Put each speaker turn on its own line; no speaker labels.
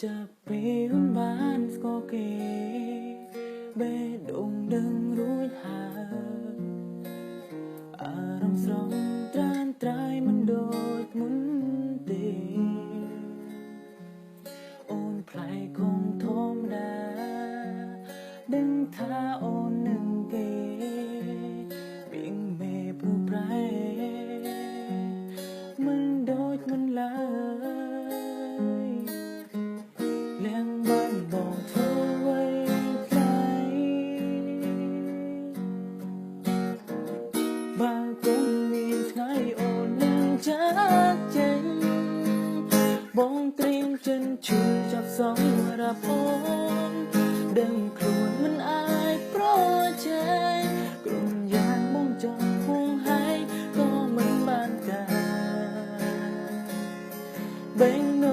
ចាប់ពីអូនបានស្គាល់គេបេះដូងដឹងរួចហើយអារម្មណ៍ស្រស់ត្រានត្រាយមិនដូចមុនទេអូនប្លែកគងធម្មតាដឹងថាអូននឹងគេពីងមេព្រោះប្រែមិនដូចមិនឡើយ លៀងបានបងធ្វើអ្វីថ្លៃបើគង់មានថ្ងៃអូននឹងចាកចេញបងត្រៀមចិនឈឺចាប់សម្រាប់អូនដឹងខ្លួនមិនអាចប្រជែងក្រុមយ៉ាងបងចង់ហួងហែងក៏មិនបានការបេងន